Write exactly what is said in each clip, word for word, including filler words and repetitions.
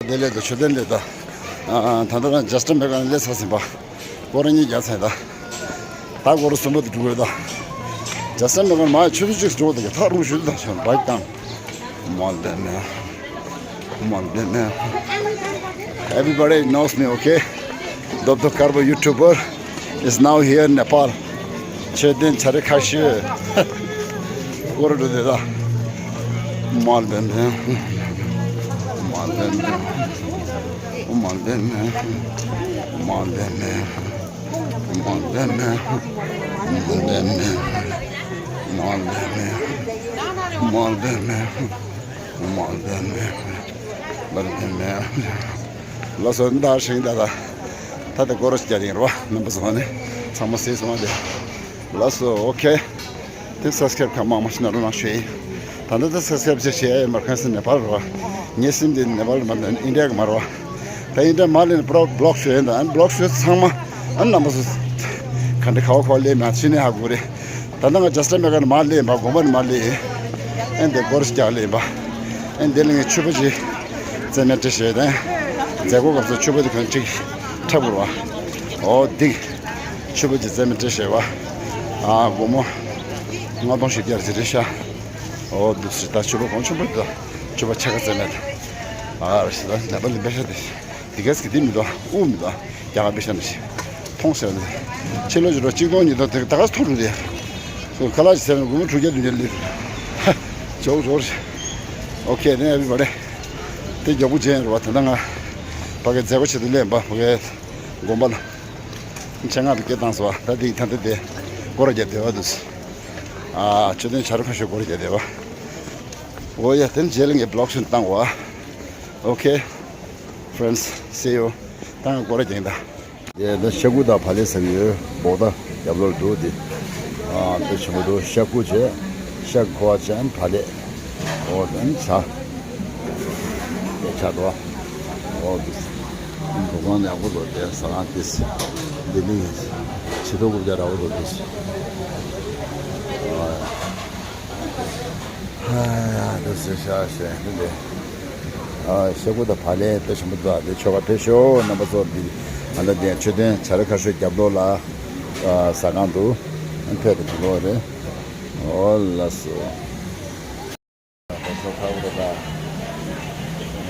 དེ་ལས་ད་མཆོད་རྟེན་ལས་ད། ཨ་ཨ། ད་ལྟ་རང་ཇ་སི་ཊི་མེ་ག་ནས་སླེབས་ཚར་ཟིན་པ། སྐོར་ར་གཉིས་བརྒྱབ་ཚར་ད། ད་སྐོར་ར་གསུམ་པ་དེ་འགྲོ་གི་རེད་ད། ཇ་སི་ཊི་མེ་ག་ནས་མར་ཆུ་ཚོད་གཅིག་འགྲོ་ད་ཀྱང་ཐག་རིང་ཤོས་ད་ཤོད་བག་བཏང་། མོལ་དེ་ནས། མོལ་དེ་ནས། Everybody knows me, okay? Doctor Karbo YouTuber is now here in Nepal. མཆོད་རྟེན་བྱ་རི་ཁ་ཤོད། སྐོར་ར་འགྲོ་དེ་ད། མོལ་དེ་ནས། མོལ་དེ་ནས། མོལ་དེ་ནས། མོལ་དེ་ནས། མོལ་དེ་ནས། མོལ་དེ་ནས། མོལ་དེ་ནས། མོལ་དེ་ནས། མོལ་དེ་ནས། མོལ་དེ་ནས། ལགས་སོ། ད་ཧྲིང་ད་ད། ད་ད་སྐོར་ར་རྒྱག་ཡིན་རོ། རྣམ་པ་ཚོ་ནི་ཚང་མ་གཟིགས་སོང་བ་དེ། ལགས་སོ། ཨོ་ཁེ། དེ་སབ་སི་ཀ་རབ་ཁ་མང་མང་ཞིག་གནང་རོགས་གནང་ཞུ་ཡིན། ད་ལྟ་དེ་སབ་སི་ཀ་རབ་ཅིག་བྱེད་ཡ་ཡོད་མ་རེད། ཁ་སང་ནེ་པཱལ་རེད་བ། ངའི་སིམ་དེ་ནེ་པཱལ་མ་རེད། ཨིན་ཌི་ཡ་གི་མ་རེད་བ། ད་ཨིན་ཌི་ཡ་མར་སླེབས་ནས་པུ་རོ་བི་ལོག་ཞུ་ཡིན། ད་ཨ་ནི་བི་ལོག་ཞུ་ཚང་མ་ཨ་ནི་རྣམ་པ་ཚོ་ག་འདྲ་ག་བ་ག་བ་སླེབས་མ་ཕྱི་ནས་ཧ་གོ་རེད། ད་ལྟ་ང་ཇ་སི་ཊི་མེ་ག་ནས་མར་སླེབས་ཡིན་པ། དགོན་པ་ནས་མར་སླེབས་ཡིན། ཨེ་འདི་སྐོར་ར་རྒྱག་སླེབས་ཡིན་པ། ཨེ་འདི་ལ་ངས་མཆོད་པ་ཅིག་རྩེད་མོ་སྤྲད་བཞག་ཡོད། ད་མཛད་སྒོ་སྐབས་སུ་མཆོད་པ་དེ་གང་ཅིག་འཁྲབ་དགོས་རེད་བ། ཨོ་འདི། མཆོད་པ་ཅིག་རྩེད་མོ་སྤྲད་བཞག་ཡོད་བ། ཨ་སྒོར་མོ་ལྔ་སྟོང་བཞི་བརྒྱ་ཅིག་རེད་ཤག་ཨོ་འདུག་སེ་ད་མཆོད་པ་གོང་ཆེན་པོ་འདི་ད། མཆོད་པ་ཕྱེད་ཀ་རྩེད་མོ་ད། ཨ་རེད་ཤག་ད་ནེ་པཱལ་ལི་པེ་ཤ་དེ། དེ་གས་ཀྱི་དེ་མི་འདུག་ཨ། དབུ་མི་འདུག་ཨ། རྒྱ་གར་པེ་ཤ་ནི་ཞིག་མཐོང་ཟེར་ནས། ཕྱི་ལོ་བཞི་ལོ་གཅིག་སྟོང་ཉིས་སྟོང་དེ་ད་ག་སེ་མཐོང་འགྲོ་དེ། སོ་ཁ་ལག་ཅིག་ཟས་ན་སྒོར་མོ་དྲུག་བརྒྱ་བདུན་བརྒྱ་སླེབས། ཇོག་ཇོག་རེད། ཨོ་ཁེ། དེ་ཨེ་བི་བྷ་ཌི། དེ་མགྱོགས་པོ་མཇལ་ཡོང་རེད་བ། ད་ལྟ་ང་ཕ་གིར་མཛད་སྒོ་ཆེད་དུ་སླེབས་པ། ཕ་གིའི་དགོན་པ་ལ་ཆེད་མངགས་ཏེ་སྐད་བཏང་སོང་བ། ད་དེ་ཡི་ད་ལྟ་དེ་སྐོར་ར་རྒྱག་བསྡད་པ་འདུག་ཨ་མཆོད་རྟེན་བྱ་རི་ཁ་ཤོད་སྐོར་ར་རྒྱག་བསྡད་པ། ཨོ་ཡ། དེ་ནི་རྗེས་ལ་ངས་བི་ལོག་ཞིག་བཏང་བ། ཨོ་ཁེ། Friends, see you. ད་ང་སྐོར་ར་རྒྱག་ཡིན་ད། དེ་ད་ཤ་ཁུ་དང་བག་ལེབ་ཟེར་གྱི་ཡོད། བོག་ད་རྒྱབ་ལོགས་འདུག་དེ། ཨ་དེ་ཆེན་པོ་འདུག་ཤ་ཁུ་བྱས། ཤ་ཁུ་བ་བྱས། ཨ་ནི་བག་ལེབ། ཨོ་དེ་ནི་ཇ། དེ་ཇ་འདུག་ཨོ་དེ། འདུ་ཁང་ཡག་པོ་འདུག་དེ་ཟ་ཁང་དེ། འདི་ནི་ཆེ་ཐོག་རྐུབ་བཀྱག་འདྲ་པོ་འདུག་དེ། ཨ་ཡ་དེ་ཟེར་ཤག་ཤེས་འདི་འདི། ཨ་ཤ་ཁུ་དང་བག་ལེབ་དཔེ་ཞིམ་པོ་འདུག་ཨ་དེ་ཆོ་ག་ཕེབས་ཤོག་རྣམ་པ་ཚོ། འདི་ང་ལ་དེ་མཆོད་རྟེན་བྱ་རི་ཁ་ཤོད་རྒྱབ་ལོགས་ལ་ཨ་ཟ་ཁང་འདུག་ཨ་ཕེབས་ཏེ་འགྲོ་ལོག་རེད། ཨོ་ལགས་སོ། ད་ཚོ་ཁ་བོ་ད།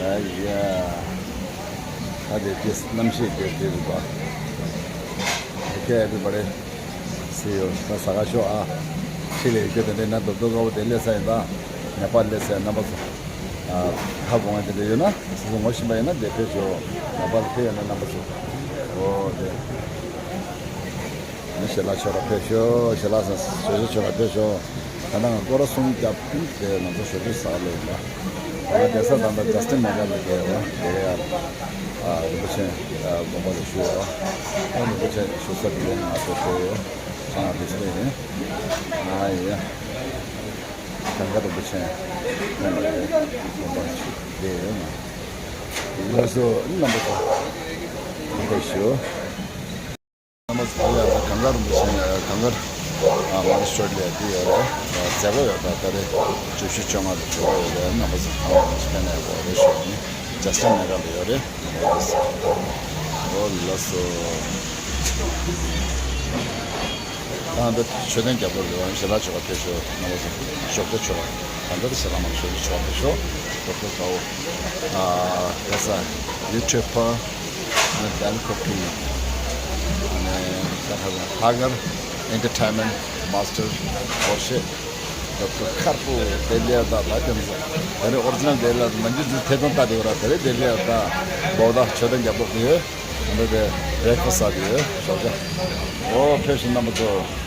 ཨ་ཡ། ད་དེ་དེ་གནམ་གཤིས་དེ་དེ་རུ་ད། Okay, everybody. See you. ད་ཟ་ག་ཤོག་ཨ། ཕྱི་ལ་ཡོད་རྒྱུ་དེ་འདྲ་ན་རྡོག་རྡོག་དཀར་པོ་དེ་སླེབས་ས་ཡིན་ད། ནེ་པཱལ་སླེབས་ས་ཡིན་རྣམ་པ་ཚོ། ཨ་ཁ་སྐོང་བ་དེ་འདྲ་ཡོད་ན་སོ་སོ་ངོ་ཤེས་པ་ཡིན་ན་དེ་ཕེབས་ཤོག་ནེ་པཱལ་ཕེབས་ཡོད་ན་རྣམ་པ་ཚོ། ཨོ་དེ། ཨ་ནི་ཞལ་ལག་མཆོད་གྲྭ་ཕེབས་ཤོག་ཞལ་ལག་ཟ་ཞལ་ལག་མཆོད་གྲྭ་ཕེབས་ཤོག་ད་ནང་སྐོར་ར་གསུམ་བརྒྱབ་དེ་ང་ཚོ་ཞོགས་ཇ་ཟ་ལོས་ཡིན་པ། ང་བསྡད་ས་ད་ལྟ་ཇ་སི་ཊིན་མེ་ག་ལ་བསྡད་ཡོད། དེ་ཡ་ཨ་རིན་པོ་ཆེ་ཨ་དགོན་པ་ལ་བཞུགས་ཡོད། ཨ་རིན་པོ་ཆེ་བཞུགས་ས་དེ་ཡང་ང་ཚོ་བསྡད་ཡོད། ཆང་ཨ་དེ་ཚོ་ཡིན། ཨ་ཡ། གངས་དཀར་རིན་པོ་ཆེ་ཡང་ལ་དགོན་པ་བསྡད་ཡོད་ན། ལགས་སོ་རྣམ་པ་ཚོ། ཕེབས་ཤོག་རྣམ་པ་ཚོ་ལ་གངས་དཀར་རིན་པོ་ཆེ་གངས་དཀར་ཨ་མ་ནི་ཤོར་ལས་དེ་ཡོད་རེད། མཛད་སྒོ་ཡོད་ད་ད་རེས་བཅུ་བཞི་བཅོ་ལྔ་ལ་གྲོལ་བ་ཡོད་རེད། རྣམ་པ་ཚོ་ཚང་མ་ཕེབས་ན་ཡག་པོ་རེད་ཞུ་ནི། ཇ་སི་ཊིན་མེ་ག་ལ་ཡོད་རེད། ཨོ་ལགས་སོ། ད་ལྟ་མཆོད་རྟེན་རྒྱབ་ལོགས་ལ་ཞལ་ལག་མཆོད་ག་ཕེབས་ཤོག་རྣམ་པ་ཚོ། ཞོགས་ཇ་མཆོད་ག་ད་ལྟ་ཞལ་ལག་མ་མཆོད་ཀྱི་མཆོད་ག་ཕེབས་ཤོག་ཌོག་ཊར་ཀའོ། ཨ་ཡ་ས་ཡུ་ཊུབ་པར། ཨ་ནི་བེལ་ཀོ་པི། ཨ་ནི་ད་ཧ་ལ་ཧ་གར་ཨེན་ཊར་ཊེན་མེན་ཊི་མཱས་ཊར། ཨོ་ཤེ། ཌོག་ཊར་ཁར་པོ་དེ་ལས་ད་ད་དེ་ནི་ད་རེས་ཨོ་རི་ཇི་ནལ་དེ་ལ་མ་འཇུ་འཇུ་ཐེ་ཚོམ་ལྟ་དེ་བ་ར། ད་རེས་དེ་ལས་ད་བོག་ད་མཆོད་རྟེན་རྒྱབ་ལོགས་དེ་ཡོད། འདི་དེ་བྷི་རེག་ཕ་སི་ཊི་ཟ་དེ་ཡོད་ཞོགས་ཇ། ཨོ་ཕེབས་ཤིག་རྣམ་པ་ཚོ།